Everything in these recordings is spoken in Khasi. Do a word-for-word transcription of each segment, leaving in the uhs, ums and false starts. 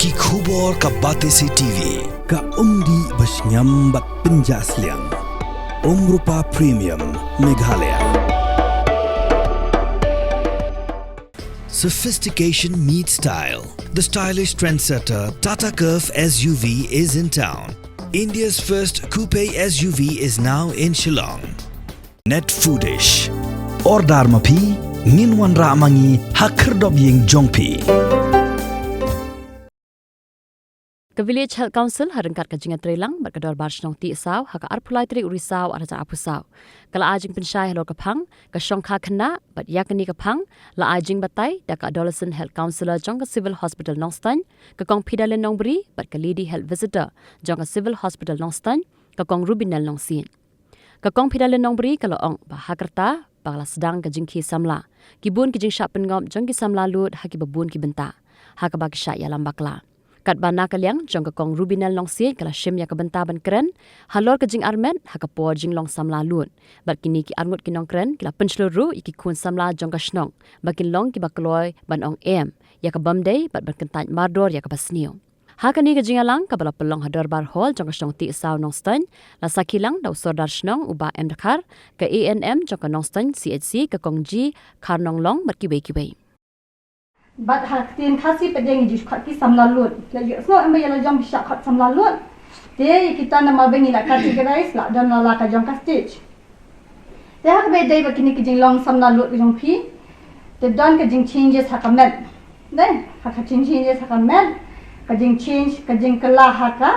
Ki khubor ka Batesi T V, ka umdih ba shngiam bad pynjah sliang. Umrupa Premium, Meghalaya. Sophistication meets style. The stylish trendsetter Tata Curvv S U V is in town. India's first coupe S U V is now in Shillong. Net Foodish. Order ma phi, ngin wanrah ma ngi ha khyrdop ïing jong phi. Ka Village Health Council ha ryngkat ka jingïatreilang bad ka Dorbar Shnong Tiehsaw ha ka arphew lai tarik u Risaw arhajar arphew saw ka la ai jingpynshai halor ka phang, ka shongkha khynnah bad ïa kane ka phang la ai jingbatai da ka Adolescent Health Counsellor jong ka Civil Hospital Nongstoiñ, ka Kong Phidalin Nongbri bad ka Lady Health Visitor jong ka Civil Hospital Nongstoiñ, ka Kong Rubinel Nongsiej. Ka Kong Phidalin Nongbri ka la ong ba ha ka rta ba ka la sdang ka jingkhie samla, ki bun ki jingshah pynngop jong ki samla lud ha kiba bun ki bynta ha kaba ki shah ïalam bakla. Katba na ka liang jong ka Kong Rubinel Nongsiej ka la shim ïa ka bynta ban kren halor ka jingarmet ha ka por jinglong samla lud, bad kine ki arngut ki nongkren ki la pynshlur ruh ïa ki khun samla jong ka shnong ba kin long kiba kloi ban ong em ïa ka bym dei bad ban kyntait mardor ïa kaba sniew. Ha kane ka jingïalang kaba la pynlong ha Dorbar Hall jong ka Shnong Tiehsaw Nongstoiñ, la sakhi lang da u Sordar Shnong u Bah M Dkhar, ka A N M jong ka Nongstoiñ C H C ka Kong G Kharnonglong bad kiwei kiwei. Bad ha ka ktien Khasi pat ngi ju khot ki samla lud. La ïohsngew em ba ïa la jong phi shah khot samla lud? Te ïa kita namar ba ngi la categorize la don la la ka jong ka stage. Te ha kaba dei ba kine ki jinglong samla lud ka jong phi, te don ka jingchanges ha ka met. Dei, ha ka jingchanges ha ka met, ka jingchange, ka jingkylla ha ka,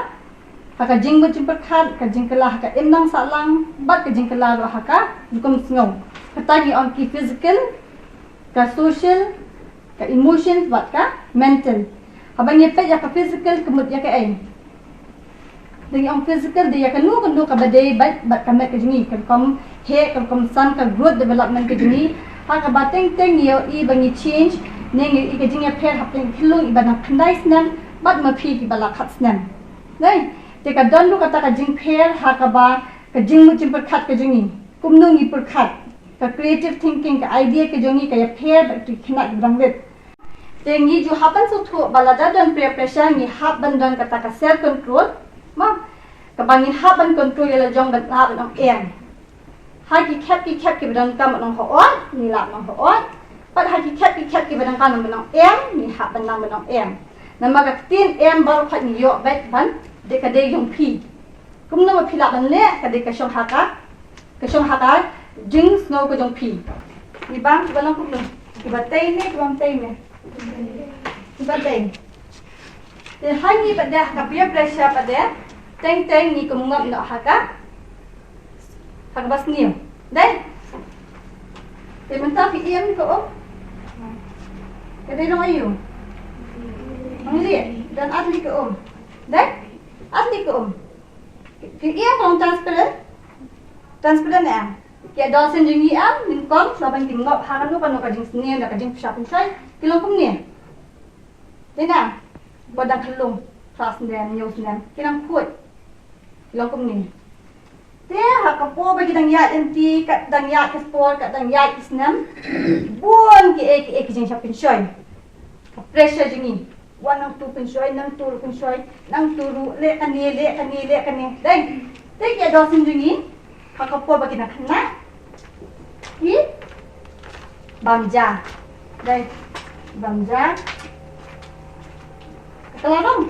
ha ka jingmut jingpyrkhat, ka jingkylla ha ka imlang sahlang bad ka jingkylla ruh ha ka rukom sngew. Kata ngi ong ki physical, ka social, ka emotions bad ka mental. Haba ngi peit ïa ka physical, ka mut ïa kaei? Da ngi ong physical, dei ïa kano kano kaba dei bad, bad ka met ka jong ngi, ka rukom heh, ka rukom san, ka growth development ka jong ngi. Ha kaba teng teng ngi ïohi ba ngi change, ne ngi ïohi ka jingïapher hapdeng ka khyllung iba dang khyndai snem bad ma phi kiba la khat snem. Dei, te ka don ruh kata ka jingpher ha kaba ka jingmut jingpyrkhat ka jong ngi, kumno ngi pyrkhat, ka creative thinking, ka idea ka jong ngi ka ïapher bad ki khynnah kiba dang rit. Te ngi ju hap ban sngewthuh ba lada don peer pressure ngi hap ban don kata ka self control. Ma, kaba ngi hap ban control ïa la jong ban lah ban ong em. Ha ki khep ki khep kiba donkam ban ong hooid, ngi lah ban ong hooid. Bad ha ki khep ki khep kiba donkam ban ong em, ngi hap ban nang ban ong em. Namar ka ktien em baroh khoit ngi ïoh beit ban dei ka dei jong phi. Kumno ba phi lah ban leh, ka dei ka shong ha ka, ka shong ha ka jingsngew ka jong phi. Ngi bang kiba long kumno? Kiba tei ne, kiba ym tei ne? Kiba tei. Te ha ngi pat de ha ka peer pressure pat de, teng teng ngi kynngop noh ha ka, ha kaba sniew. Dei? Te mynta phi ïeng ka um. Ka dei long aïu? Ong leh, don ar tylli ka um. Dei? Ar tylli ka um. Phi ïeng ka long transparent. Transparent ne em? Ki adolescent jong ngi em, nyngkong, shuwa ban kynngop ha kano kano ka jingsniew, da ka jingpynshah pynshoi, ki long kumne. Dei na, ba dang khyllung, phra snem, hynñiew snem, ki dang khuid. Ki long kumne. Te ha ka por ba ki dang ïaid lynti, kat dang ïaid ka por, kat dang ïaid ki snem, bun kiei kiei ki jingshah pynshoi. Ka pressure jong ngi. Wan nangtu pynshoi, nangtu ruh pynshoi, nangtu ruh leh kane, leh kane, leh kane. Dei, te ki adolescent jong ngi, ha ka por ba ki dang khynnah, ki bam ja. Dei, bam ja. Ka la rong?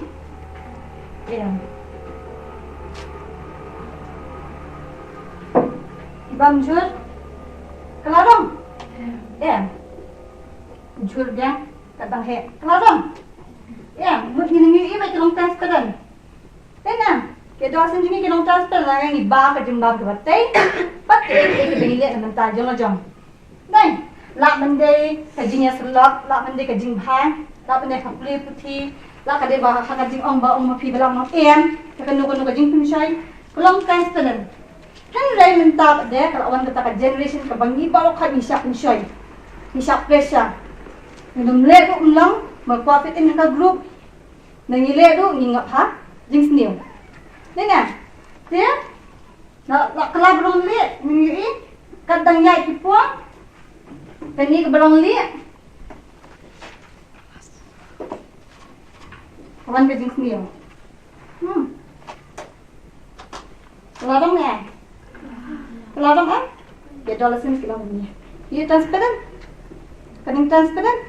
Em. Ki bam jhur? Ka la rong? Em. Jhur biang, ka dang heh. Ka la rong? Em, mut ngi ngi i ba ki long transparent. Te na, ki adolescent jong ngi ki long transparent, la ngi ba ka jingbam kaba tei. Pat kiei kiei kiba ngi leh na bynta jong la jong. Dei, lah ban dei ka jingïasyllok, lah ban dei ka jingbha, lah ban dei ka pule puthi, lah ka dei ba ha ka jingong ba ong ma phi ba lah ong em, ka kano kano ka jingpynshoi, ka long transparent. Hynrei mynta pat de ka la wan kata ka generation kaba ngi baroh khoit ngi shah pynshoi. Ngi shah pressure. Ngi dum leh ruh ym long, ma kwah fit in ha ka group. Na ngi leh ruh ngi ngop ha jingsniew. Dei na? Te na la ka la ba rong leh, ngi ïohi kat dang ïaid ki por. Kane kaba rong leh. Wan ka jingsniew. Hmm. Ka la dang ne? Ka la dang, eh? Ki adolescent ki la dang ne? Ki transparent? Ka dang transparent?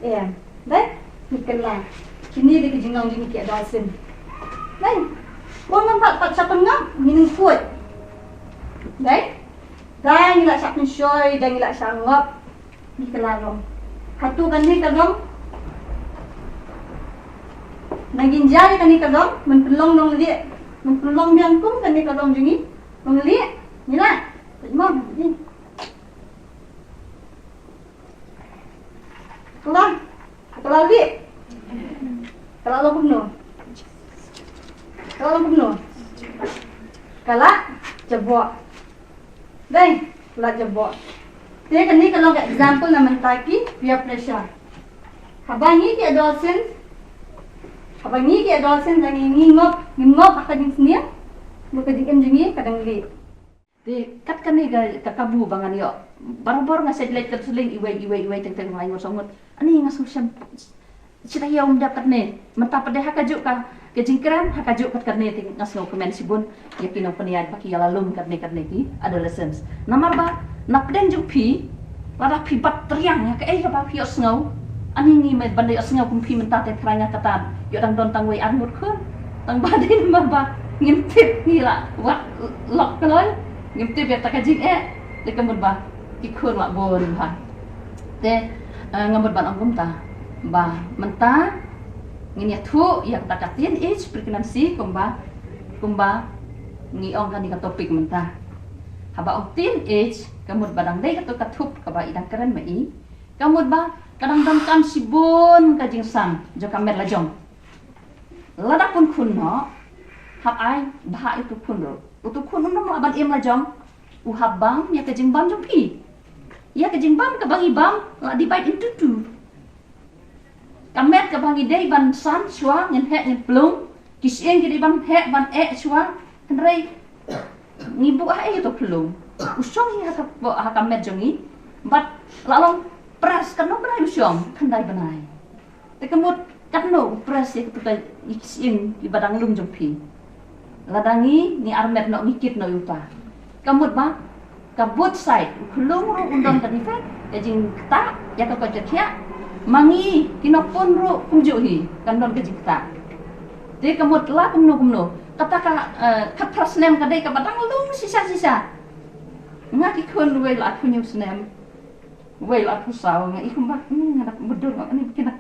Ïa. Dei? Ngi kylla. Kine dei ki jinglong jong ngi ki adolescent. Dei? Kum ngam pat pat sha pynngap, ngi nang khuid. Dei? Da ngi la shah pynshoi, da ngi la shah ngop. Ngi kylla long. Hato kane ka long? Nangin jia ïa kane ka long, men pynlong nonglieh, men pynlong biang kum kane ka long jong ngi. Nonglieh, ngi la. Pynmong, ngi. Kylla. Ka la lieh. Ka la long kumno? Ka la long kumno? Ka la jaboh. Dei, ka la jaboh. Te kane ka long ka example na mynta ki peer pressure. Haba ngi ki adolescent, haba ngi ki adolescent, ngi ngi ngop, ngi ngop ha ka jingsniew, bad ka jingim jong ngi ka dang lieh. Te kat kane ka, ka kabu ba ngan ïoh. Barabor nga shet leit ka sling iwei, iwei, iwei, teng teng lai ngut song ngut. Ani nga sngewshem. Sita ïa um dap katne. Mynta pat de ha kajuh ka, ka jingkren, ha kajuh kat katne te nga sngewkmen shibun. Ïa ki nongpynïaid ba ki ïa la lum katne katne ki adolescents. Namar ba, na pdeng jong phi, lada phi bat triang ïa kaei kaba phi ïohsngew. Ani ngi me ban da ïohsngew kum phi mynta te trai nga kata. Ïoh dang don tang wei ar ngut khun. Tang ba dei namar ba ngim tip ngi la wad lok kloi. Ngim tip ïa kata ka jingeh. Te ka mut ba ki khun la bun bha. Te, eh, nga mut ban ong kumta. Ba mynta ngin ïathuh ïa kata ka teenage pregnancy kumba, kumba ngi ong kane ka topic mynta. Haba ong teenage, ka mut ba dang dei kato ka thup kaba i dang kren ma i. Ka mut ba ka dang donkam shibun ka jingsam jong ka met la jong. Lada pun khun noh, hap ai bha ïa utu khun ruh. Utu khun um lah ban im la jong. U hap bam ïa ka jingbam jong phi. Ïa ka jingbam kaba ngi bam la divide into two. Ka met kaba ngi dei ban san shuwa ngin heh ngin plung. Ki shyieng ki dei ban heh ban eh shuwa. Hynrei ngi buh ha ei to plung. U shong hi ha ka, ha ka met jong ngi. Bad la long press katno bnai u shong, khyndai bnai. Te ka mut katno u press ïa kito ki shyieng kiba dang lum jong phi. Lada ngi, ngi armet noh, ngi kit noh ïa uta. Ka mut ba ka both side, u khyllung ruh un don ka defect, ka jingktah ïa ka koit ka khiah. Ma ngi ki nongpun ruh kumjuh hi, kan don ka jingktah. Te ka mut la kumno kumno, kata ka, eh, khatphra snem ka dei kaba dang lum shisha shisha. Nga ki khun wei la arphew hynñiew snem. Wei la arphew saw, nga i kumba, hmm, nga da mudui nga ani kine.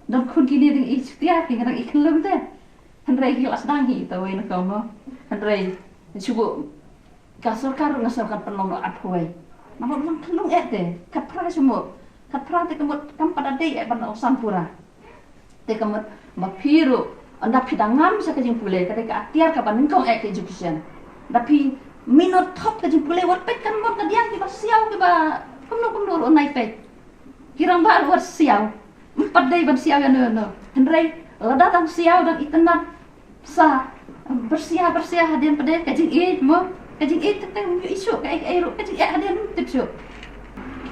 Don khun kine dang i shutia ki, nga dang i khyllung te. Hynrei ki la sdang hi ta wei na ka mo. Hynrei shu buh ka sorkar ruh nga sorkar pynlong noh arphew wei. Namar ba dang khyllung eh te. Khatphra shu mo. Khatphra te ka mut kam pat da dei eh ban ong san pura. Te ka mut ba phi ruh, ynda phi dang ngam sha ka jingpule, ka dei ka atiar kaba nyngkong eh ka education. Da phi mynno thop ka jingpule, wat peit kan mon ka diang kiba siaw kiba kumno kumno ruh nai peit. Ki rangbah ruh wat siaw. Ym pat dei ban siaw ïano ïano. Hynrei lada dang siaw dang itynnad sa, byrsiah byrsiah hadien pat de ka jingïeit mo. Ka jingïeit teng teng ym ïohi shuh, kaei kaei ruh ka jingïeit hadien ym tip shuh.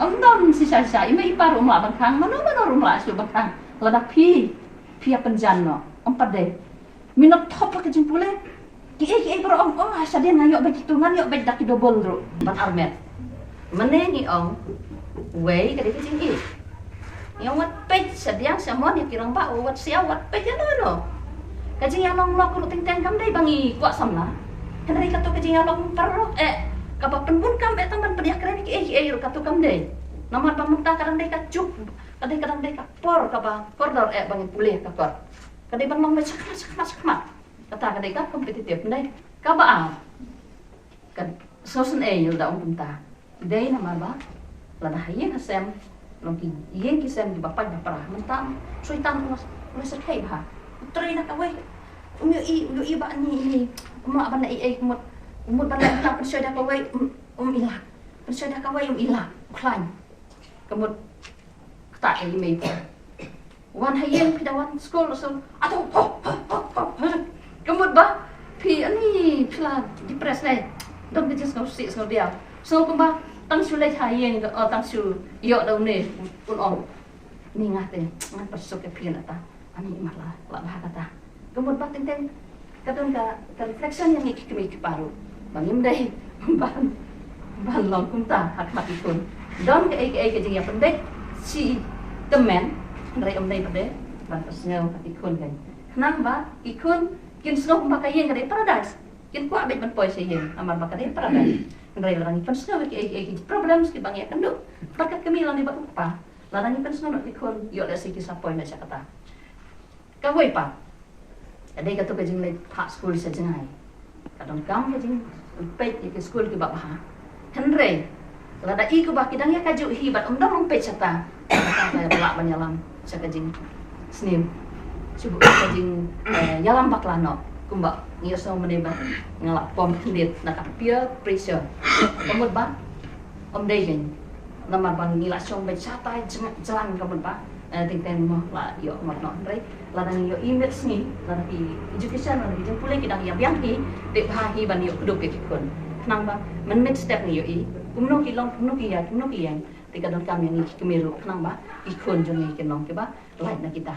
Ym don shisha shisha, i mei i pa ruh ym lah ban khang, mano mano ruh ym lah shuh ban khang. Lada phi, phi ïa pynjan noh, ym pat de. Mynno thop ka jingpule. Kiei kiei baroh ong, ong, ah, shadien nga ïoh beit kitu, ngan ïoh beit da ki double ruh ban armet. Mynne ngi ong, wei ka dei ka jingïeit. Ngi ong wat peit shadiang shamon ïa ki rangbah, wat siaw, wat peit ïano ïano. Ka jingïalong lok ruh teng teng kam dei ba ngi kwah samla. Hynrei kato ka jingïalong paralok eh, kaba pynbun kam eh tang ban pynïakren kiei kiei ruh kato kam dei. Namar ba mynta ka dang dei ka juk, ka dei ka dang dei ka por kaba kordor eh ba ngi pule ka por. Ka dei ban long beit shakhmat shakhmat shakhmat. Kata ka dei ka competitive, ym dei? Kaba ar. Ka sngewsynei ïa lada ong kumta. Dei namar ba lada ha ïing ha sem, long ki ïing ki sem kiba pait ba pra, mynta Soitan u la, u la shyrkhei bha. U trei na kawei. Um ïohi, um ïohi ba ni ni. Um lah ban leh ei ei, ka mut, ka mut ban leh mynta pynshoi da kawei, um, um i lah. Pynshoi da kawei, um i lah. U khlaiñ. Ka mut kata ka i mei. Wan ha ïing phi da wan skul shu, ato, ho, ho, ho, ho, ho. Ka mut ba phi ani phi la depress ne. Dang ka jingsngewsih sngewdiaw. Sngew kumba tang shu leit ha ïing, oh, tang shu ïoh da une, un ong. Ni nga te, ngan pynsuk ïa phi nangta. Ani mar la la bha kata. Ka mut ba teng teng ka don ka, ka reflection ïa ngi ki kmie ki kpa ruh ba ngim dei ban, ban long kumta ha khmat ki khun. Don kaei kaei ka jingïapynbeit shi tymmen, hynrei ym dei pat de ban pynsngew ha ki khun kein. Khnang ba ki khun kin sngew kumba ka ïing ka dei paradise. Kin kwah beit ban poi sha ïing namar ba ka dei paradise. Hynrei lada ngi pynsngew ïa kiei kiei ki problems kiba ngi ïakynduh bad ka kmie lane bad u kpa, lada ngi pynsngew noh ki khun, ïoh lehse ki sa poi noh sha kata. Kawei pat ka dei kato ka jingleit phah skul sha jngai. Ka donkam ka jingpeit ïa ki skul kiba bha. Hynrei lada i kumba ki dang ïa kajuh hi bad ym dang long peit shata, kata ka lah ban ïalam sha ka jingsniew, shu buh ka jing, eh, ïalam bakla noh. Kumba ngi ïohsngew mynne ba nga la pom khyndiat na ka peer pressure. Ka mut ba ym dei kein. Namar ba ngi la shong beit shatai jng-, jlang, ka mut ba, eh, teng teng mo la ïoh ngot noh. Hynrei lada ngi ïohi miet sngi, lada ki education, lada ki jingpule ki dang ïa biang hi, te bha hi ban ïoh kdup ïa ki khun. Khnang ba mynmiet step ngi ïohi kumno ki long, kumno ki ïaid, kumno ki ïeng, te ka donkam ïa ngi ki kmie ruh khnang ba ki khun jong ngi kin long kiba lait na kita.